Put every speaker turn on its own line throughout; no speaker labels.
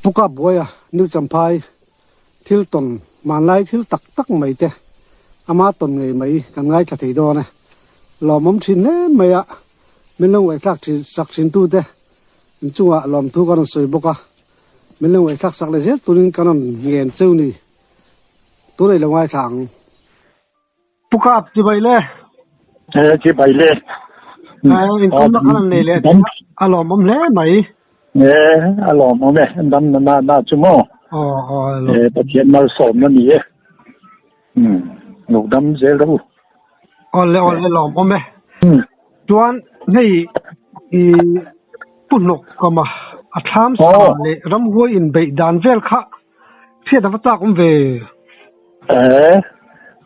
Pu Kapbuaia New Champhai thil tawn hmanlai thil tak tak mai te ama tawn ngei mai kan ngaithla thei dawn e. Lawmawm thin hle mai a, min lo ngaihthlak thin sak thin tute inchungah lawmthu ka rawn sawi bawk a, min lo ngaihthlak sak leh zel turin ka rawn ngen cheu ni. Tunah i lo ngaithla ang. Pu Kap, chibai le.
E, chibai le.
E, inkhawmna khan an nei leh thin a, a lawmawm hle mai.
E, a lawmawm e, dam na na na chu maw.
Aw, aw, a
lawmawm. E, Pathian malsawmna ni e. Um, lo dam zel rawh u.
Aw le, aw le, lawmawm e. Chuan hei i Pu Hnawk kama a thlam sa leh ramhuai inbeih dan vel kha Hriat a va chak awm ve.
E,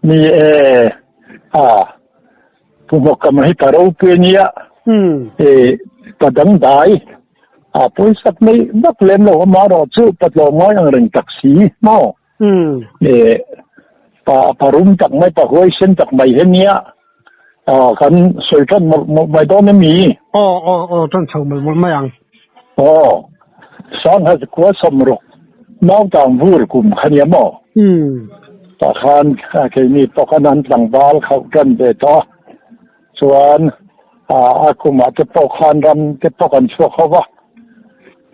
ni e, a, Pu Hmawkama hi pa ropui a nia, e, pa dangdai, a pawisak mai vak lem lo amaherawh chu pa tlawmngai ang reng tak si maw? E, pa pa rum tak mai, pa huaisen tak mai hi a nia, a, kan sawi tan mawlh mawlh mai dawn em ni?
Aw, aw, aw, tan chho mawlh mawlh mai ang.
Aw, Sangha khua sawmruk nautang vur kum kha nia maw? Tah khan keini pawh khan an tlangval khauh tan ve tawh a, chuan a kumah te pawh khan ram te pawh kan chhuak ho va,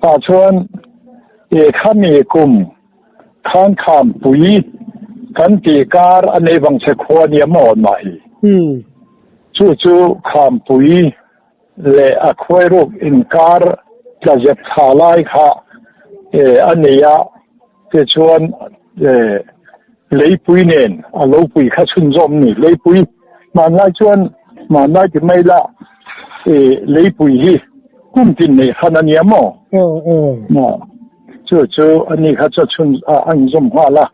tah chuan khami kum khan khampui kan tih kar a nei vang che khua nia maw mah hi? Chu chu khampui leh a khuairuk inkar tlazep thla lai kha a nei a, tichuan leipui nen a lo pui kha chhunzawm a ni. Leipui hmanlai chuan hmanlai ti mai la leipui hi kum tin nei khan a nia maw? Chu chu a ni kha chu a inzawm nghal a.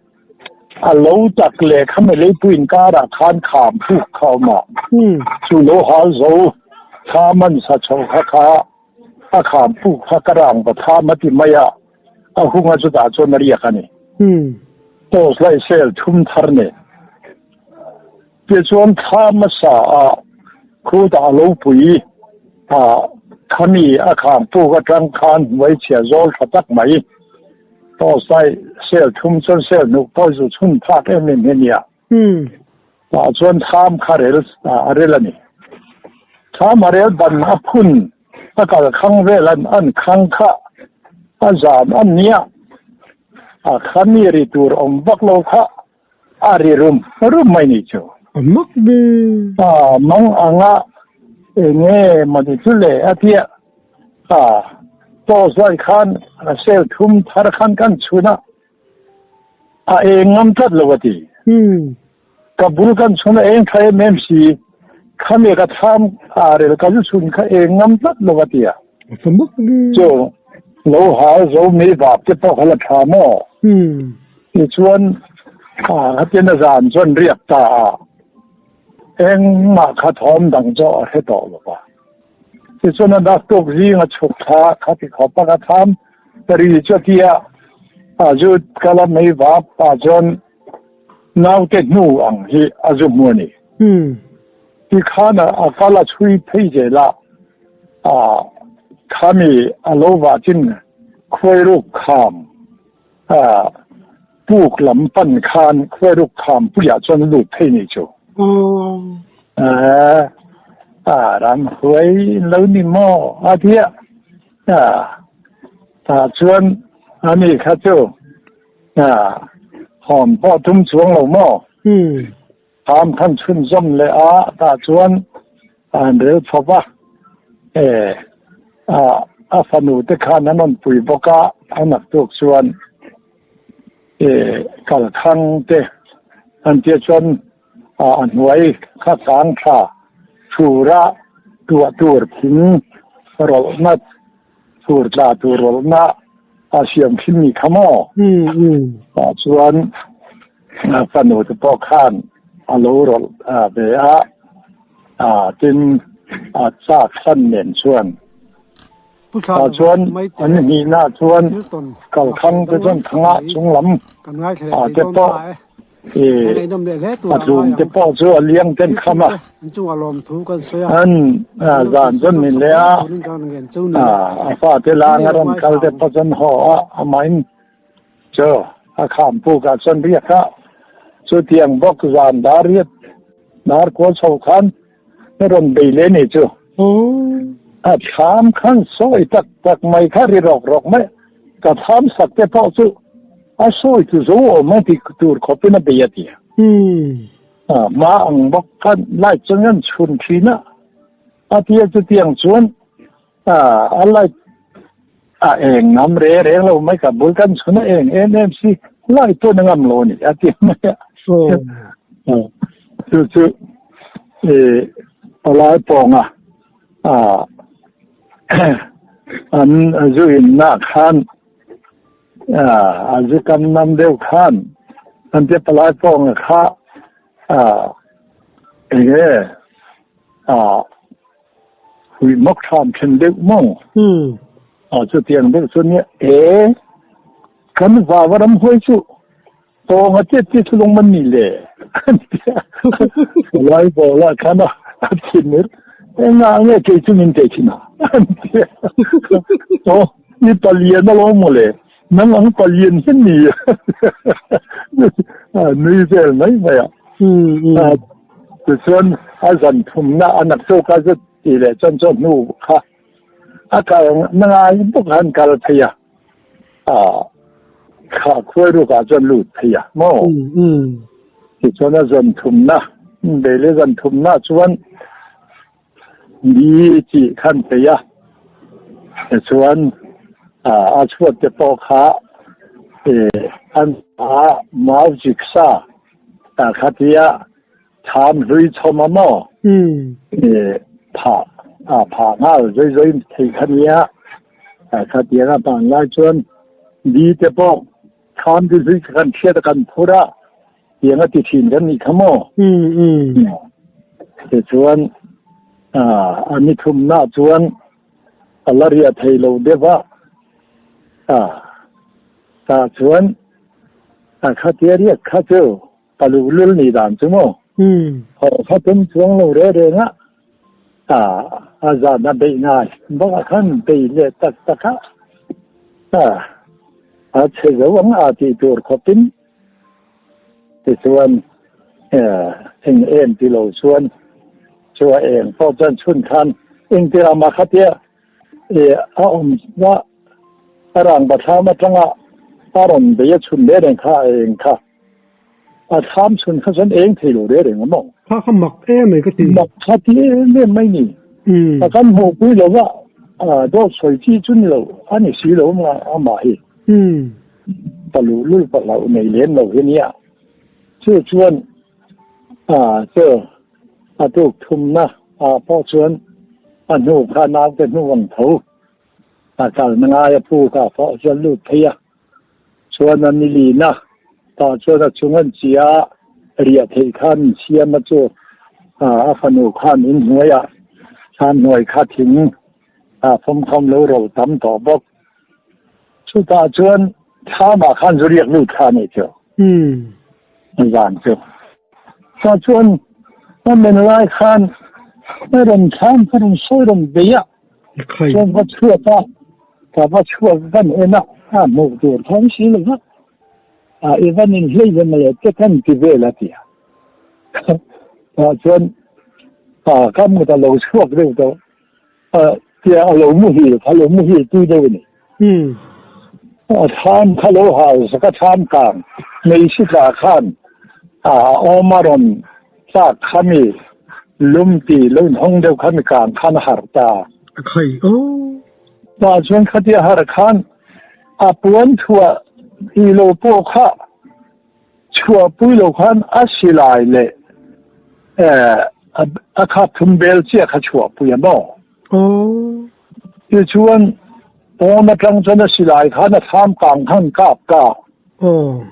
A lo tak leh kha mi leipui inkarah khan kham puk kha a awm a, chu lo hal zo thla man sa chho kha kha a kham puk kha ka rang va thlam a ti mai a, a hung a chutah chuan a riak a ni. Torch light cell thum thar nen tichuan thla hmasa ah khutah a lo pui a, khami a kham puk atang khan hnuaichhia zawl tha tak mai Torch light cell thum chuan cell hnuk pawh zu chhun phak em em hi a nia. Tah chuan thlam kha rel a rel a ni. Thlam a rel ban a phun a kal khang vel an an khang kha a zan a nia. A khami ri tur awm vak lo kha a ri rum rum mai ni chu.
A mak ve.
A mang anga enge mawni chu le a tia. A torch light khan cell thum thar khan kan chhun a, a eng ngam tlat lo a ti. Ka bul kan chhun a eng tha em em si, khami ka thlam a rel ka zu chhun kha eng ngam tlat lo a ti a. Chu lo hal zo mi vap te pawh kha la tha maw? Tichuan khatin a zan chuan riak ta a, engmah kha thawm dang chu a hre tawh lo va. Tichuan a naktuk zing a chhuk thla khati khawp a ka thlam ri chu a ti a, a zu kal a mei vap pah chuan naute hnu ang hi a zu hmu a ni. Tikhan a kal a chhui phei zel a, khami a lo vah chin khuairuk kham puk lam pan khan khuairuk kham puiah chuan a lut phei ni chu. Ram huai lo ni maw a ti a, tah chuan ani kha chu hawn pawh tum chuang lo maw? Tham khan chhunzawm leh a, tah chuan a han rel chho va, e, a fanu te khan an rawn pui bawk a, a naktuk chuan e, kalkhang te an tia chuan a hnuai kha kang tha thura tuah tur thing rawlhna thur tla tur rawlhna a siam thin ni kha maw? Tah chuan fanu te pawh khan a lo rawlh ve a, tin a chak hlan nen chuan tah chuan an hnihna chuan kalkhang te chuan thanga chunglam te pawh. A tlum te pawh chu a liang ten kham a. An zan chuan min leh a, a fate lang a rawn kal te pawh chuan haw a, amahin chu a kham puk ah chuan riak a. Chutiang bawk zan dar riat dar kual chho khan a rawn bei leh ni chu. A thlam khan sawi tak tak mai kha ri rawk rawk mai. Ka thlam sak te pawh chu a sawi tu zo awm a ti tur khawpin a bei a ti a. Hma ang bawk khan light chuan kan chhun thin a, a ti a chutiang chuan a light a eng ngam re reng lo mai ka bul kan chhun a eng em em si light pawn a ngam lo a ni a ti mai a. Chu chu palai pawnga an zu inna khan a zu kam nam deuh khan an tia palai pawnga kha enge hui mawk tham then deuh maw chutiang deuh chu nia e kan vava ram huai chu Tawng a chet chi chu lung man ni le an ti a. Lai ball ah khan a thin ur. Engah nge kei chu min teh thin a an ti a. Aw i palian alawm maw le nang ang palian hi ni nui vel mai mai a. Tichuan a zan thumna a nak zawk a zet tih leh chuan chuan hnu kha a kal na ngai bawk a han kal phei a. Kha khuai rukah chuan lut phei a maw? Tichuan a zawn thumna, Beile zawn thumna chuan ni chi khan phei a, tichuan a chhuat te pawh kha an a mau jigsaw kha tia Thlam hlui chhawm a maw? Phah a phah nghal zui zui thei kha nia. Khatiang a hman lai chuan di te pawh thlam ti hlui kha kan hriat a kan phur a, tiang a ti thin kan nih kha maw? Tichuan a ni thumna chuan a la riah thei lo deuh a, tah chuan khatia riak kha chu Ka luhlul nih dan chu maw? Haw kha tum chuang lo reng reng a, a zan a beih ngai bawk a khan bei leh tak tak a, a chhe zo ang a tih tur khawpin tichuan eng em ti lo chuan chu a eng pawh chuan chhun khan engtir ah mah khatia a awm a a rangva thlam atanga a rawn bei a chhun reng reng kha a eng kha. A thlam chhun kha chuan eng thei lo reng reng a maw?
Kha kha mak em mai ka ti.
Mak kha ti em em mai ni. A kan hmuhpui lo va, dawt sawi chi chu ni lo, a ni si lo amah hi. Pa luhlul pa hlauh nei lem lo hi nia. Chu chuan chu a tuk thumna ah pawh chuan a hnu kha naute hnu ang tho a kalna ngai a puk ah pawh chuan lut phei a. Chuan a ni lin a, tah chuan a chung an chi a, riah theih khan in siam a chu a fanu khan in hnuaiah khan hnuai kha thing a fawmkhawm lo ro tam tawh bawk. Chutah chuan thlamah khan zu riak lut kha a nih chu zan chu. Tah chuan a men lai khan a rawn thlam kha rawn sawi rawn bei a. Chuan va chhuak a, ka va chhuak van en a, a hmuh tur khan si lo va, a i van in hlei ve mawle te kan ti vel a ti a. Tah chuan a ka mut a lo chhuak deuh tawh a tia a lo muhil kha lo muhil tui deuh a ni. A thlam kha lo hal sak a thlam kang hmeichhe tla khan a awm a rawn tlak kha mi lum ti lo inhawng deuh kha mi kang khan a harh ta.
A khai aw.
Tah chuan khatia harh khan a puan chhuah ti lo pawh kha chhuahpui lo khan a silai leh a khap thum bel chiah kha chhuahpui a maw?
Aw.
Tichuan pawn atang chuan a silai khan a thlam kang khan kap ta.
Aw.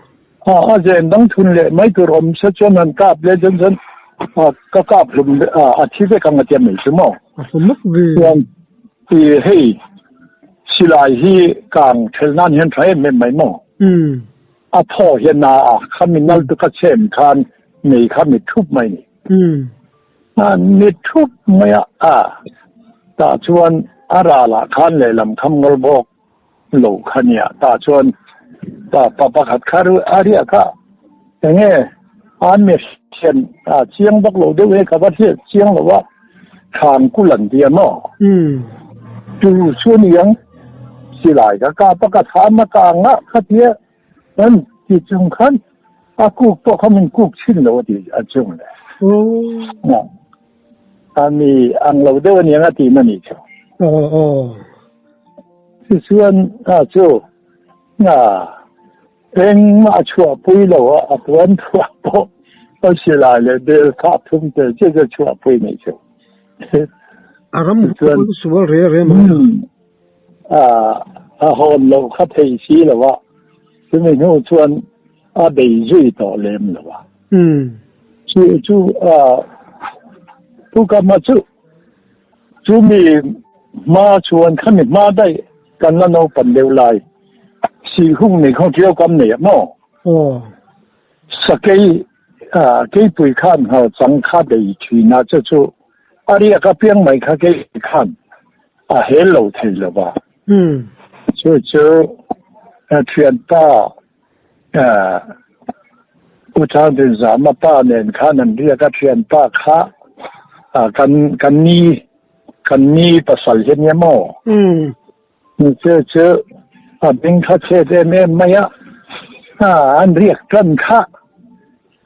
A zen dang thun leh mai tur awm se chuan han kap leh chuan chuan ka kap hlum a thi vek ang a tia mai chu maw.
A hlum mak ve.
Chuan i hei silai hi kang thelh nan hian tha em em mai maw.
Umm.
A thaw hi a na a, khami nal tu ka chem khan mei kha mi thup mai ni. A mi thup mai a, a tah chuan a ral ah khan lehlam kham ngawl bawk lo kha nia, tah chuan pa pa pakhat kha a riah kha enge an mi hriat a chiang vak lo deuh he ka va hriat chiang lo a, thlan kul an ti a maw? Chu chu ni ang, silai ka kap a ka thlam a ka ngah kha tia an ti chung khan a kuk pawh kha min kuk chhin lo a ti a chung le. A mi ang lo deuh a niang a ti na ni chu. Tichuan a chu Engmah a chhuahpui lo a, a puan thuah pawh a silai leh bel thah thum tel chiah chu a chhuahpui nei chu.
A ram huan sual reng reng mai
a. A hawn loh kha thei si lo a, chumi hnu chuan a bei zui tawh lem lo a. Chu chu Pu Kama chu chumi hma chuan khami hma daih kan la naupan deuh lai. Sihhung nei khaw ṭiau kam nei ah maw?
Aw.
Sakei keipui khan nghal chang kha bei ṭhin a, chu chu a riak apiang mai kha keipui khan a hel lo thei lo va. Chu chu ṭhianpa U Changtinzama pa nen khan an riak a, ṭhianpa kha kan kan ni kan ni pasal hi a nia maw? Chu chu a beng kha chhet em em mai a, an riak tan kha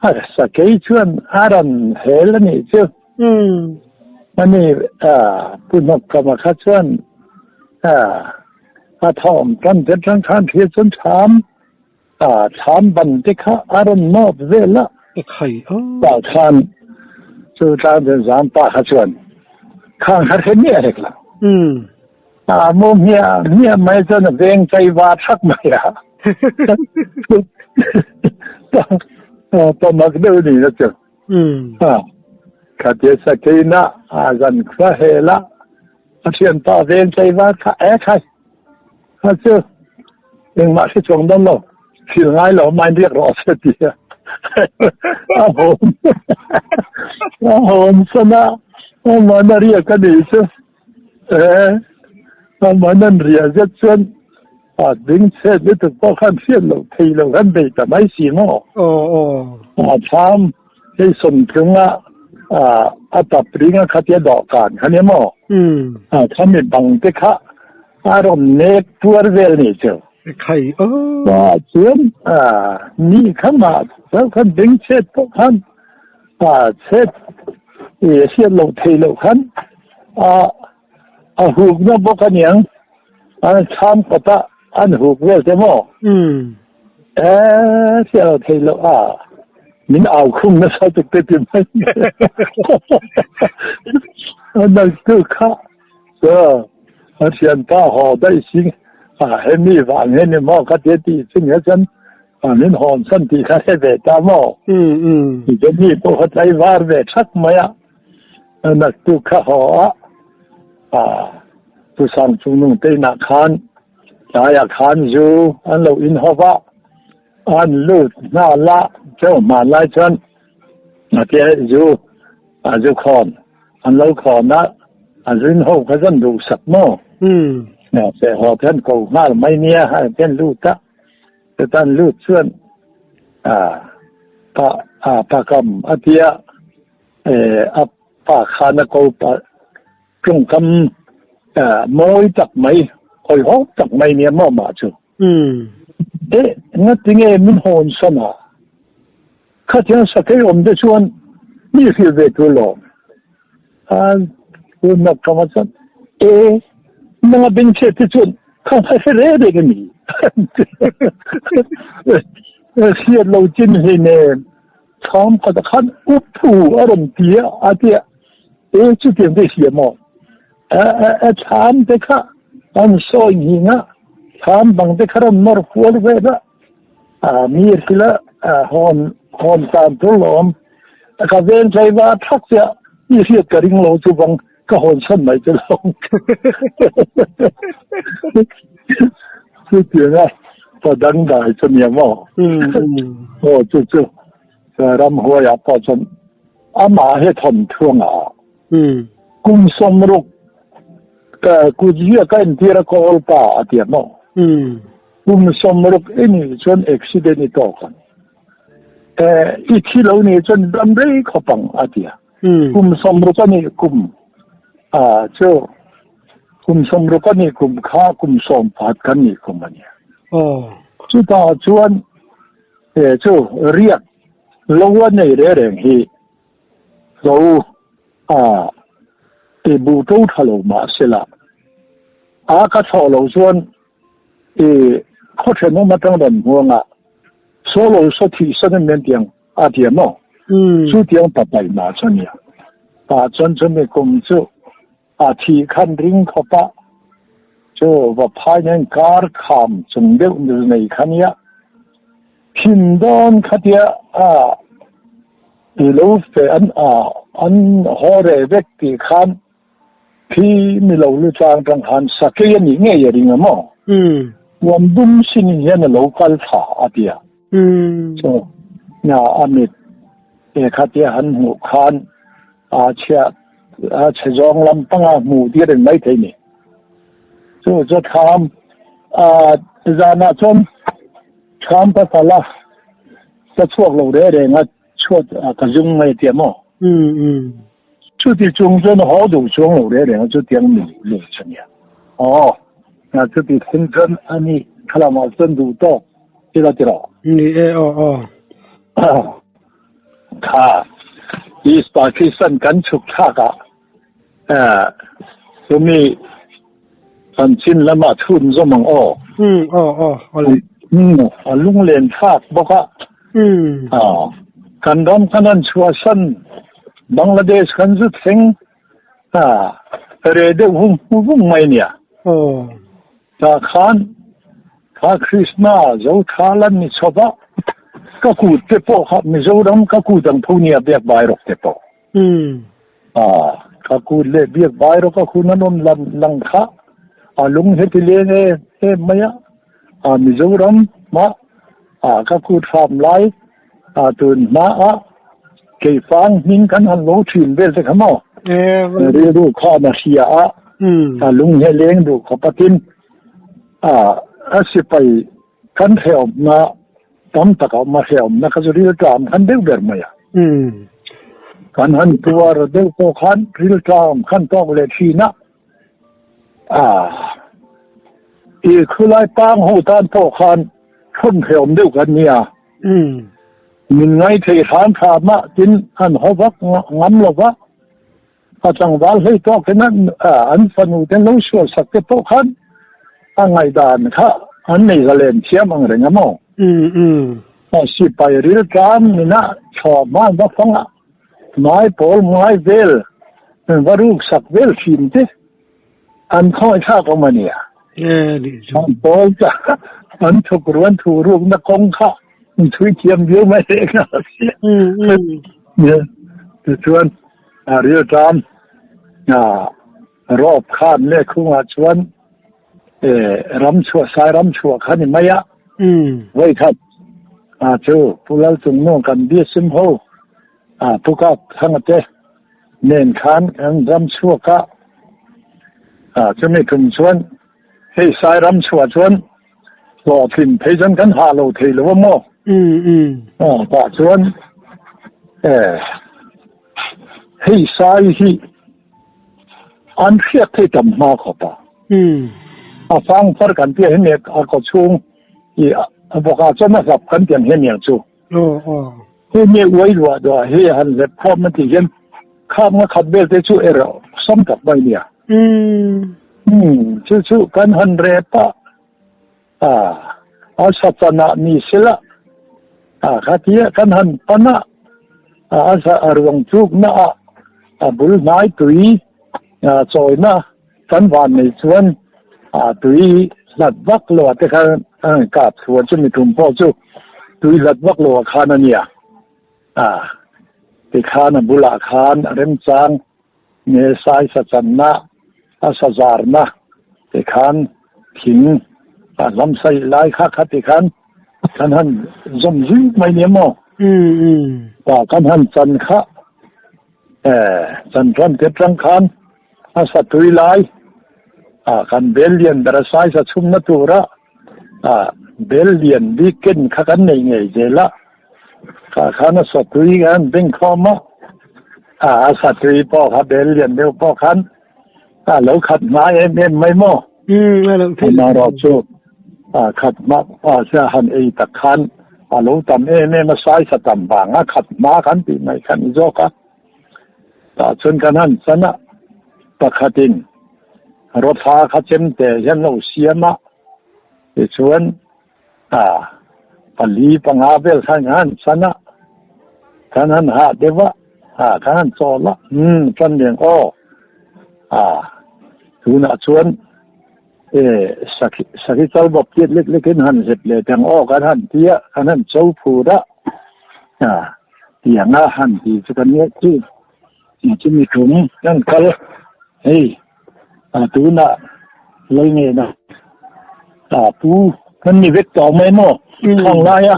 a sakei chuan a rawn hel a nih chu. Ani Pu Hnawkkama kha chuan a thawm tan te atang khan thlir chuan thlam thlam ban te kha a rawn nawt vel a. Tah khan chu tlang chuan zam pa kha chuan khang kha hre miah rek lo. A mu hmiah hmiah mai chuan a veng chai va thak mai a. Pamak deuh ni na chu. Khatia sakeina a zan khua hel a, a thianpa veng chai va kha e khai. Kha chu engmah hre chuang dawn lo, thil ngai lo main riak rawh se ti a. A hawn a hawn san a, amah a riak a nih chu. E, amah an riah zet chuan a ding chhet lutuk pawh khan hriat loh thei lo khan bei ta mai si maw?
Aw aw.
A thlam hei sawmtlung a a tap ring a khatia dawhkan kha nia maw? A thlam i bang te kha a rawn nek tuar vel nih chu.
Khai aw.
A chuan ni kha mah chauh khan ding chhet pawh khan a chhet i hriat loh thei loh khan a a hukna bawk a niang a chham kawta an huk vel te maw e hriat loh thei loh a min au khum nasa tuk te ti mai a naltu kha chu a thianpa haw daih si a hemi vang hi ni maw ka ti a tih chu nia chuan Min hawn san tih kha hre ve ta maw? Tichuan mi pawh kha tlaivar ve thak mai a, naktuk kha haw a, Pu Sangchungnung te inah khan tlaiah khan zu an lo in hawp a, an lut nghal a, cheu hmanlai chuan tia zu zu khawn an lo khawn a, a zin ho kha chuan duhsak maw? Sehhaw te an ko nghal mai nia, an lut a. Chutan lut chuan pa pa kam a tia a pa khan a ko pa tawngkam mawi tak mai hawihhawm tak mai nia maw mah chu e ngatinge min hawn san a khatiang sakei awm te chuan mi hrilh ve tur lawm a tuna kama chuan e nanga bengchhet te chuan kha hre reng reng a ni hriat lo chin hei nen chham khat khan up thu a rawn ti a a tia e chutiang te hria maw a thlam te kha an sawi nghing a thlam bang te kha rawn nawr kual vel a a mi thila hawn hawn tan tur lawm ka ven tlai va thak chiah mi hriat ka ring lo chu bang ka hawn chhan mai che lo chutiang a. Pa dangdai chu nia maw? Aw chu chu ramhuai ah pawh chuan amah hi thawn thuang ah kum sawmruk kut ziak a entir a kawl pa a tia maw? Kum 60 i nih chuan accident i tawk ang. I thi lo nih chuan dam rei khawp ang a ti a. Kum 60 a nih kum chu kum 60 a nih kum kha kum 14 kan nih kum a nia. Chutah chuan chu riak lo a nei reng reng hi lo a ti bu to tha lo mah sela a ka thlawh lo chuan I khaw thenawm atang rawn hmuangah solo saw thih san em em tiang a ti a maw? Chu tiang pa paih mah chu a nia. Tah chuan chumi kum chu a thih khan ring khawp a, chu va phai nen kar kham chung deuh nei kha nia. Thin dawn kha tia a i lo fe an a an haw reh vek tih khan Khi mi lo lu tlang tang khan sakei a nih ngei a ring a maw? Puan dum sin in hian a lo kal thla a ti a. Chu nia a mit e kha tia han hmuh khan a chhia a chhe zawng lam panga hmuh tir reng mai thei ni. Chu chu thlam a zanah chuan thlam ka kal a, ka chhuak lo reng reng a. Chhuat a ka zung mai a tia maw? Chuti chung chuan haw duh chuang lo reng reng a chutiang mi luh chu nia. Aw, chuti thleng chuan a ni kha lamah chuan duh tawk ila ti rawh.
Ni e, aw aw.
Kha East Pakistan kan chhuk thlak ah chumi chanchin lamah chhun zawm ang aw.
Umm aw aw awle.
Umm a lunglen thlak bawk a.
Umm.
Aw kan ram khan an chhuahsan Bangladesh kan zu thleng a reh deuh vung vung mai nia.
Aw.
Tah khan kha Krishna zo tha lan ni chhawp a ka kut te pawh kha Mizoram ka kut ang tho nia biak bai rawk te pawh.
Umm.
A, ka kut leh biak vai rawk a hun an rawn lan lang kha a lung heti leng em em mai a, a Mizoram mah a ka kut hram lai a tun hma a keifang hming kan han lo thin vel te kha maw rilru khan a hria a, a lung he leng duh khawp a tin a a sipai kan hrehawmna tam tak a awm a, hrehawmna kha chu rilṭam khan deuh ber mai a. Kan han tuar deuh pawh khan rilṭam khan tawk leh thin a, ah i khulai pang ho tan pawh khan thawn hrehawm deuh kan nia. Min ngaithei hram hram a, tin an haw vak ngam lo va, A tlangval hlei tawk in an fanu te lo sual sak te pawh khan a ngaihdan kha an nei zalen thiam ang reng a maw? A sipai riltlam nuna thlawh hman va fang a, mai pawl ngai vel va ruk sak vel thin te an khawngaihthlak awm a nia. An pawl ta an thuk ruan thu rukna kawng kha an thui thiam viau mai reng a. Tichuan a rilṭam rawp khan leh khungah chuan ram chhuah sai ram chhuah kha ni mai a. Vawikhat chu Pu Lalchungnung kan biasim ho Pu Kap Thanga te nen khan kan ram chhuak a, chumi tum chuan hei sai ram chhuah chuan hlawhtlin phei chuan kan hah lo thei lo a maw? Tah chuan hei sai hi an hriat thei tam hma khawp a, a fang far kan tih ang hian a kawchhung i a bawkah chuan a hlap kan tih ang hian eng chu. Hei nge uai luah duah hi han hlep khawm a tih hian kham nga khat vel te chu erawh sam tak mai nia. Chu chu kan han rep a, a a sachan ah ni sela a khatia kan han pan a, a sa a ruang tluk na ah a bul hnai tui chawi na kan van nei chuan a tui hlat vak lo ah te khan a rawn kap thlu a, chumi tum pawh chu tui hlat vak lo ah khan a nia. A tikhan a bulah khan a remchang nge sai sa channa a sa zarna tikhan thing. A hlam sai lai kha kha ti khan kan han zawm zui mai nia maw? Ta kan han chan kha chan ran te tang khan a sa tui lai a kan bel lian ber a sai sa chhum na tura a bel lian bik ken kha kan nei ngei zel a kha khan a sa tui kan beng khawm a a sa tui pawh kha bel lian deuh pawh khan A lo khat hma em em mai maw?
Umm, a lo theih
lo. Amaherawh chu a khat hma pa sia han ei tak khan a lo tam em em a, saisa tam vang a khat hma kan tih mai kha ni zawk a. Tah chuan kan han chan a, pakhatin rawthla kha chemte hian lo siam a, tichuan a pali panga vel khan kan han chan a, kan han hah deuh a, a kan han chawl a, umm chuan leng aw a tunah chuan e sakhi sakhi chal bawp tiat lek lekin han zep leh teng aw kan han ti a, kan han cho phur a, a tianga han ti chu kan nge chu chumi tum kan kal hei. A tunah lal nena a pu kan ni vek tawh mai maw? Khang laia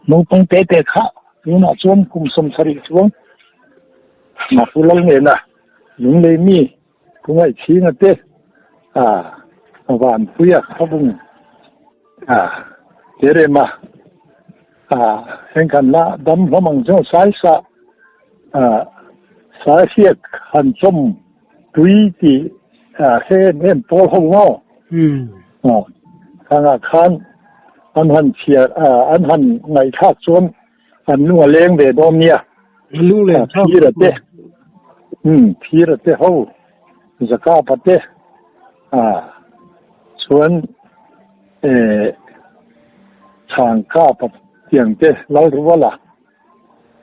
naupang te te kha tunah chuan kum 70 chuang a pu lal nena lunglei mi pu Ngaihchhinga te a vanpuia khabung a terema a heng kan la dam hlawm ang chu saisa a saihriak han chawm Tui tih hre em em pawl ho maw? Khangah khan an han chhiar an han ngaihthlak chuan an lung a leng ve dawn nia. Phira te Phira te ho Zakapa te chuan Chhangkapa tiang te Lalruala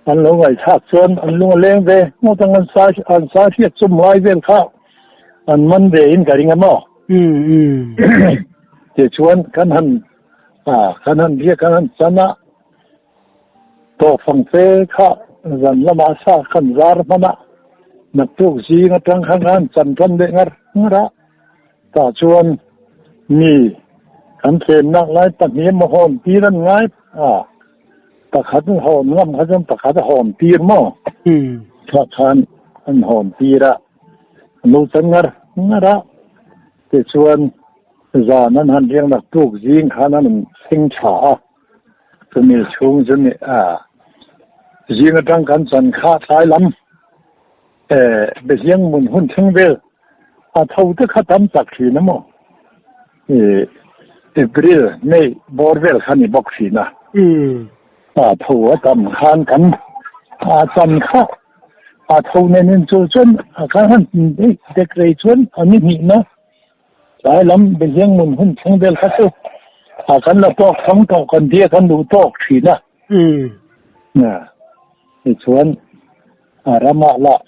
An lo ngaihthlak chuan an lung a leng ve ngawt ang, an sai an sai hriat chum lai vel kha an man ve in ka ring a maw? Tichuan kan han ah kan han biak kan han chan a, tawhfang fe kha zan lamah sa kan zar hman a, naktuk zing atang khan kan han chan tan leh ngar ngar a, tah chuan mi kan tlemnak lai pahnih emaw hawn tir an ngai a. Pakhat an hawn ngam kha chuan pakhat a hawn tir maw? Tha khan an hawn tir a, an lo chan ngar ngar a, tichuan zan an han riak nak tuk zing khan an rawn thleng tha a, chumi chhung chu ni a, zing atang kan chan kha tlai lam Behliang mun hun thleng vel a tho te kha tam tak thin a maw? April, May bawr vel kha ni bawk thin a. A tho a tam khan kan a chan kha a tho nen in chu chuan a khan han dek rei chuan a ni hnih na tlai lam Behliang mun hun thleng vel kha chu a kan la tawk thang tawh kan tia kan duh tawk thin a. Tichuan A ramah lah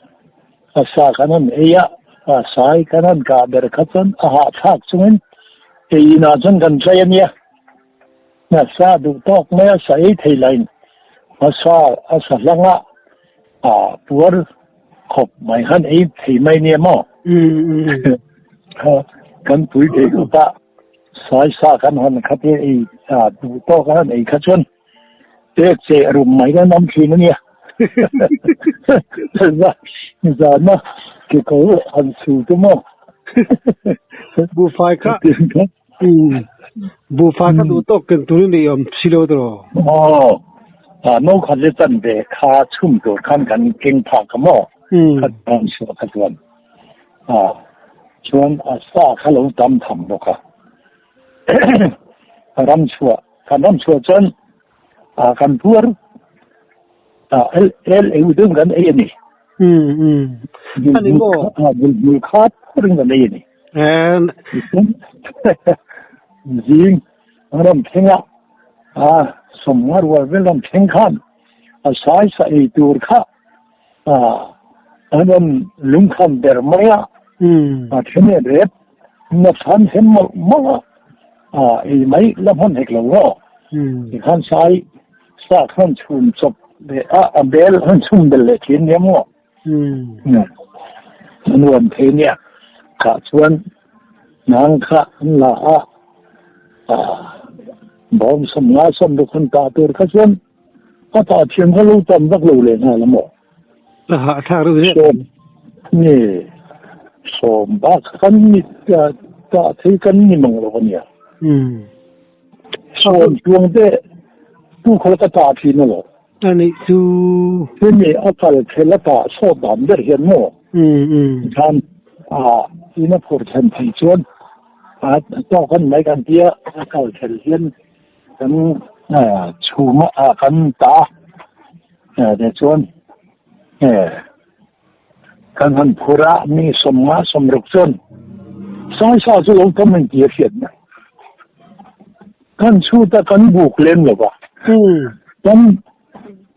a sa kan han ei a, a sai kan han kah ber kha chuan a hahthlak chungin ei inah chuan kan tlai a nia. A sa duh tawk mai a, sa ei thei lahin a sa a sa hlang a, a puar khawp mai khan ei thei mai nia maw? Kan pui thei khawp a, sai sa kan han khat ei duh tawk a han ei kha chuan Pek che rum mai kan awm thin a nia. Zana kekawr han su te maw.
Buhfai kha buhfai kha duh tawk ken turin i awm si lo tiraw?
Aw, no khat le chan ve kha chhum tur khan kan keng phak a maw? Kha chuan suah kha chuan. Chuan a sa kha lo tam tham bawk a. Ram chhuah Kan ram chhuah chuan kan puar el eu deuh kan ei a ni.
Ani maw?
Hmul khat phurin kan ei a ni. Zing ram thleng a sawmnga rual vel ram thleng khan a sai sa ei tur kha an rawn lungkham ber mai a, a then leh rep na chhan hem mawlh mawlh a, ei mai la hman hek lo maw? Tikhan sai sa khan chhum chawp leh a, a bel han chhum bel leh thin nia maw? A nuam thei nia, khah chuan nang kha an la a. Bawm 50 60 han tah tur kha chuan a tah thiam kha lo tam vak lo leh nghal a maw?
A hahthlak reuh zet.
Sawm nge sawm bak kan ni tah thei kan ni mang lo a nia. Sawm chuang te tu kha ka tah thin a lo.
A nih chu.
Hemi a kal thel a tah sawt dan ber hian maw? Tikhan in a phur thlen theih chuan a tawk an mai kan tia a kal thel hian kan chhum a kan ta a tichuan kan han phur a mi 50 60 chuan saisa chu lo tam ang tih a hriat mai kan chhut a kan buk lem lo va kan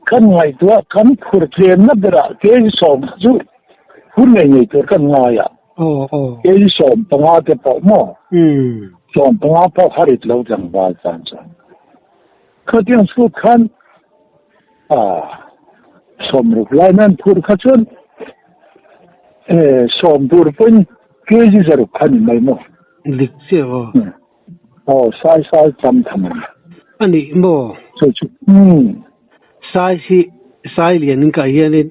kan ngaihtuah kan phur tlemna berah kei sawm chu hun ngei ngei tur kan ngai a. Kei 15 te pawh maw? 15 pawh kha rit lo tlangval tan chuan khatiang chhut khan 60 lai nan phur kha chuan sawm tur pawhin kg 600 kha ni mai maw?
Dik chiah aw.
Aw sai sai tam tham a ni.
A nih maw?
Chu chu umm.
Sai hi sai lian in kah hianin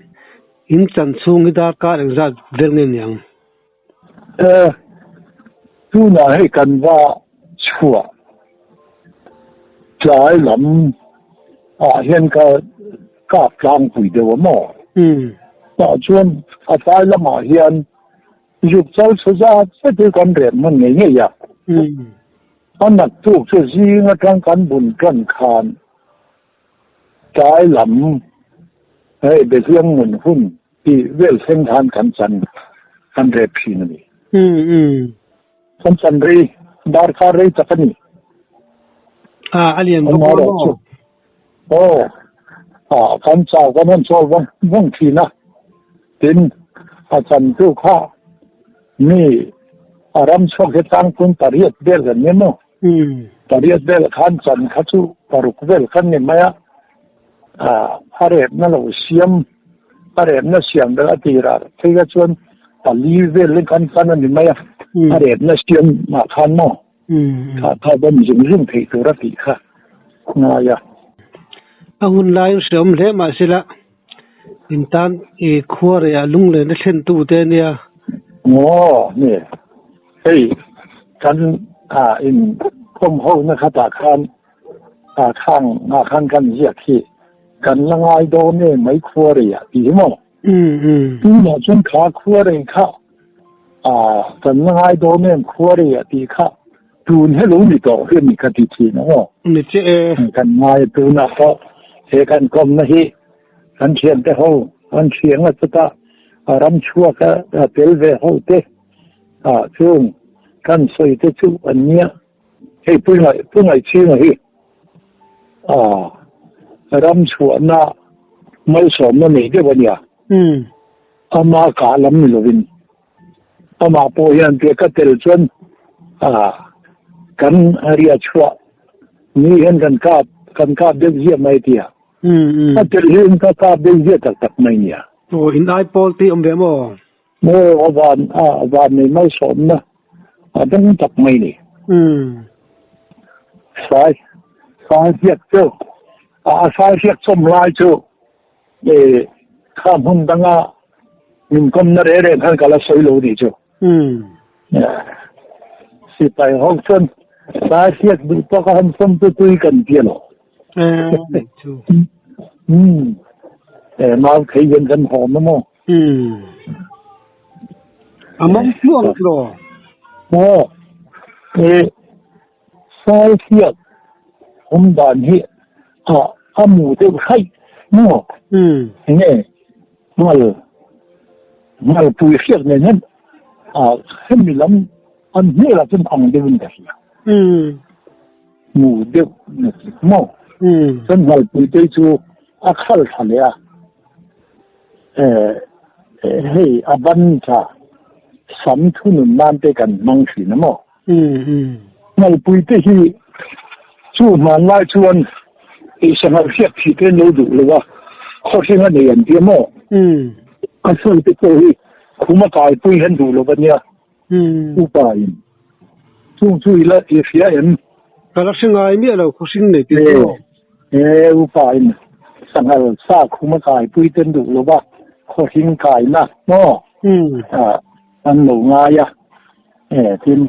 in chan chhung hi darkar engzat vel nge niang?
E, tunah hei kan va chhuah tlai lam ah hian ka kap tlangpui deuh a maw?
Umm.
Tah chuan a tlai lamah hian Zuk chal chhe zat zet hi kan rem hman ngei ngei a. A naktuk chu zing atang kan bun tan khan tlai lam hei Behliang ngun hun tih vel thleng khan kan chan kan rep thin a ni. Kan chan rei darkar rei tak a ni.
A lian bawk a maw?
Aw, ah kan chau kan han chawl vang vang thin a, tin a chantu kha mi a ram chhuak hi tlangpun pariat vel kan ni maw? Pariat vel khan chan kha chu paruk vel kan ni mai a, ah a repna lo siam a repna siam vel a tirah phei kha chuan pali vel in kan chan a ni mai a, a repna siam ah khan maw? Kha kha dam zung zung theih tur a tih kha ngai a.
A hun laiin hreawm hle mah sela in tan i khua rehah lunglen a thlen tu te ania.
Maw ni hei kan ah in khawm ho na khatah khan ah khang ah khan kan ziak hi kan la ngai dawn e mai khua rehah tih hi maw. Tunah chuan kha khua rei kha kan la ngai dawn em khua rei a tih kha tun he lo ni tawh hi a ni ka ti thin ang aw.
Ni che e.
Kan ngai tunah pawh he kan kawmna hi kan thiante ho an thiang a chutah a ram chhuak a tel ve ho te chung kan sawi te chu an nia. Hei Pungaihchhinga hi ram chhuahna malsawmna nei deuh a nia. Ama kah lam ni lovin amah pawh hian tia ka tel chuan kan riah chhuah ni hian kan kap kan kap deuh ziah mai tia. A tel hian ka kap deuh ziah tak tak mai nia.
Aw in ai pawl tih awm ve maw?
Maw a van a van nei malsawmna a dang tak mai ni. Sai sai hriat chu a sai hriat chawm lai chu e kha hmun danga min kawmna reh reh khan ka la sawi lo ni chu. Sipai ho chuan sai hriat duh tawk a han sawm chu tui kan ti alo. E mau thei hian kan hawm a maw.
A mawng tluang tlaw.
Aw, e sai hriat awm dan hi a a mu deuh hraih maw? Enge ngal ngal pui hriat nen hian a hemi lam an hmelah chuan ang deuhin ka hria. Mu deuh na ti maw? Chuan ngal pui te chu a khal tha leh a. Hei a ban tha sam thunun nan te kan hmang thin a maw? Ngalpui te hi chu hmanlai chuan ei sanghal hriat thih te an lo duh lo a, khawhring a nei an ti a maw? A sawi te pawh hi khum a kaipui hian duh lo a nia upa in. Chung chu i la i hria em?
Ka la hre ngai miah lo khawhring nei tih chu.
E upa in sanghal sa khum a kai pui ten duh lo va khawhring kaina maw an lo ngai a e tin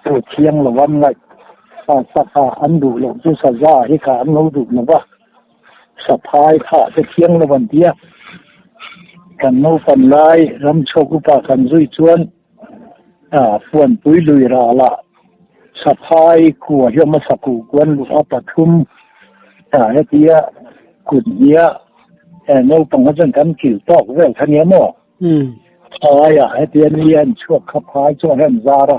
chu thiang lo an ngaih sa sa kha an duh loh chu saza hi kha an lo duh lo va saphai kha te thiang lo an tia kan naupan lai ramchhuak upa kan zui chuan Fuanpui lui ralah Saphai khua hi a awm a, Sakuh kuan luh a pathum hetia kut hnia naupang kha chuan kan kil tawk vel kha nia maw? Phaiah hetia ni a an chhuak kha phai chuan a han zar a,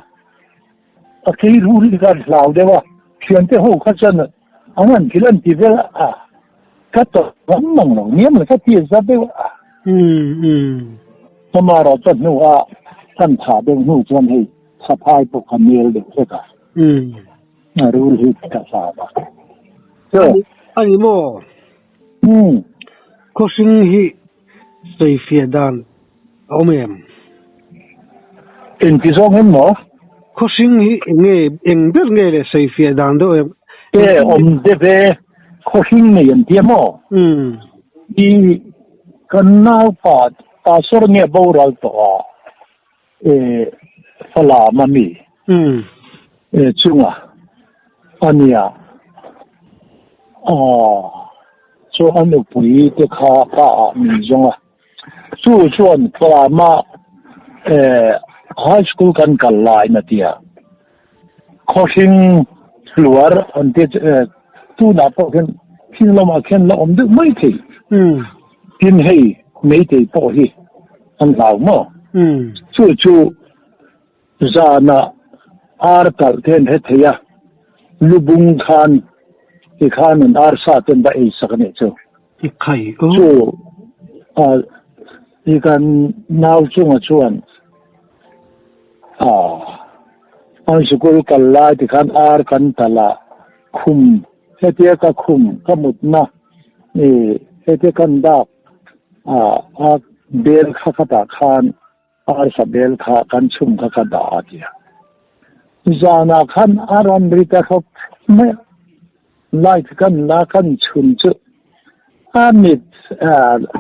a kei ru hi ka hlau deuh a, thiante ho kha chuan an han kil an ti vel a, ka tawrh ngam mang lo niam le ka ti za deuh a. Chamarawh chuan hnu a kan thah deuh hnu chuan hei saphai pawh kha nel deuh hlek a, a rul hi ka hlau a.
Chu. A ni maw? Khawhring hi sawifiah dan a awm em?
Engti zawng em maw?
Khawhring hi eng nge, eng ber nge le sawifiah dan deuh em?
E, awm deuh e, khawhring nei an tia maw? I kan naupa pastor nge boral tawh a, e, Falam a mi? E, chunga a nia. Aw, chu a nupui te kha pa ah min zawng a. Chu chuan Falam-a High School kan kal lain a ti a, khawhring hluar an ti a, tunah pawh khian thing lamah khian la awm deuh mai thei. Tin hei Meitei pawh hi an hlau maw? Chu chu zanah ar kalh te an hre thei a, lubung khan tikhan an arsa te an va ei sak a nih chu. Chu i kan nau chunga chuan an sikul kal lai tikhan ar kan talh a, khum hetia ka khum ka mutna i hetia kan dak a bel kha khatah khan Arsa bel kha kan chhung kha ka dah a tia. Zanah khan a rawn ri ta hlawp mai a, light kan la kan chhun chu a mit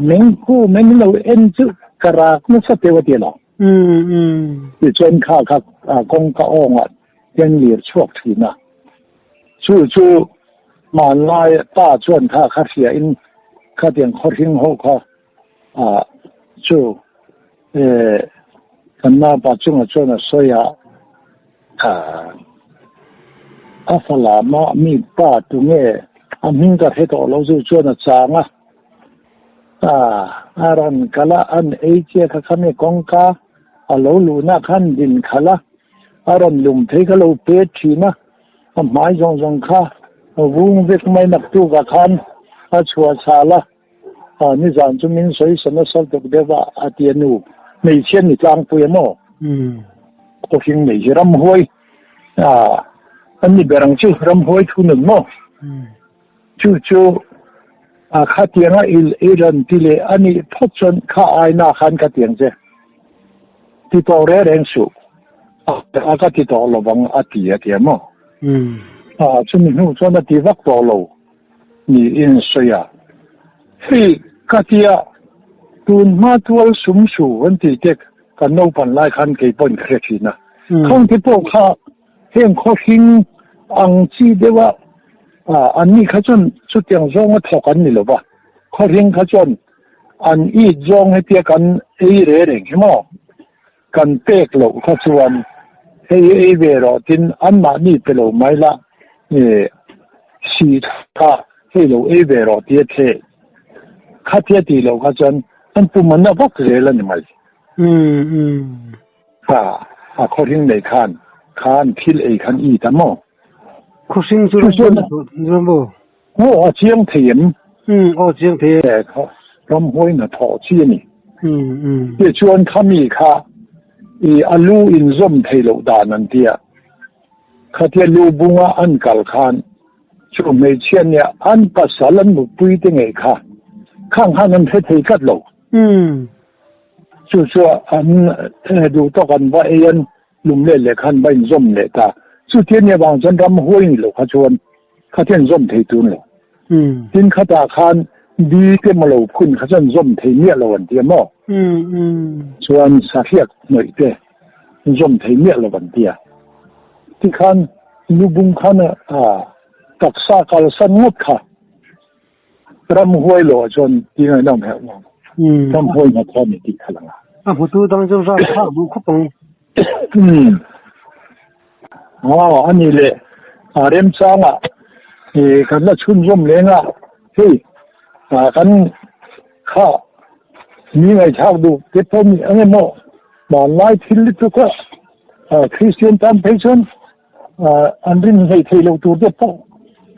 meng hu mai min lo en chu ka rak nasa teuh a ti lo. Tichuan kha kha kawngka awngah hian lir chhuak thin a, chu chu hmanlai pa chuan kha kha hria in khatiang khawhring ho kha Chu kan naupa chungah chuan a sawi a, a fa lama mi pa tunge a hming ka hre tawh lo chu chuan a chang a, a rawn kal a, an ei chiah kha khami kawngka a lo luhna khan din khalh a, a rawn lum phei kha lo pet thin a, a hmai zawng zawng kha vung vek mai naktukah khan a chhuah chhal a. Nizan chu min sawi sa nasa deuh deuh a, a ti a nu. Hmeichhia ni tlangpui a maw? Khawhring nei hi ramhuai an ni ber ang chu, ramhuai thu nun maw? Chu chu khatianga i rawn ti leh a nih phawt chuan kha aina khan ka ti ang che. Ti tawh reng reng suh. A ka ti tawh lo vang a ti a ti a maw? Chumi hnu chuan a ti vak tawh lo. Niin sawi a, Hei ka tia, tun hma tual sum su an tih te kan naupan lai khan kei pawhin ka hre thin a. Khang te pawh kha heng khawhring ang chi deuh a, an ni kha chuan chutiang zawnga thawk an ni lo va, khawhring kha chuan an it zawng hetia kan ei re reng hi maw? Kan pek loh kha chuan hei ei ve rawh tin anmahni pe lo mai la sih kha hei lo ei ve rawh tia thleh kha tia tih loh kha chuan an pum an na vak zel a ni mai. Kha a khawhring nei khan khan thil ei khan i ta maw?
Khawhring chu ram maw?
Aw a chiang thei em?
Aw chiang thei
e. Ramhuai hna thawh chi a ni. Tichuan khami kha i a lu inzawm thei loh dan an tia. Khatia lu bunga an kal khan chu hmeichhia nia an pasal an mutpui te ngei kha khang khan an hre thei tlat lo. Chu chu an duh tawk an va ei an lum let leh khan va inzawm leh ta. Chuti a nih avang chuan ramhuai ni lo kha chuan kha te an zawm thei tun lo. Tin khatah khan di te maw lo phun kha chuan zawm thei miah lo an ti a maw? Chuan sahriak hnawih te zawm thei miah lo an ti a. Tikhan lubung khan taksa kalsan ngawt kha Ramhuai lo ah chuan ti ngaihna awm herh lo. Ramhuai hnathawh a ni tih kha lang a.
A hmutu dang chu ram thlak duh khawp ang.
Aw a ni le a remchangah kan la chhunzawm leng a, hei kan kha mi ngaihthlak duh te pawh ni ang emaw hmanlai thil lutuk a Kristian tan phei chuan An rin hleih theih loh tur te pawh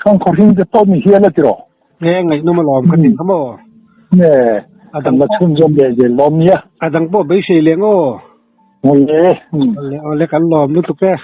khang khawhring te pawh ni hial a ti rawh.
Nge ngaihnawm alawm ka ti kha maw?
Nge a dang la chhunzawm leh zel lawm nia.
A dang pawh beisei leh ngaw.
Awle.
Awle awle kan lawm lutuk e.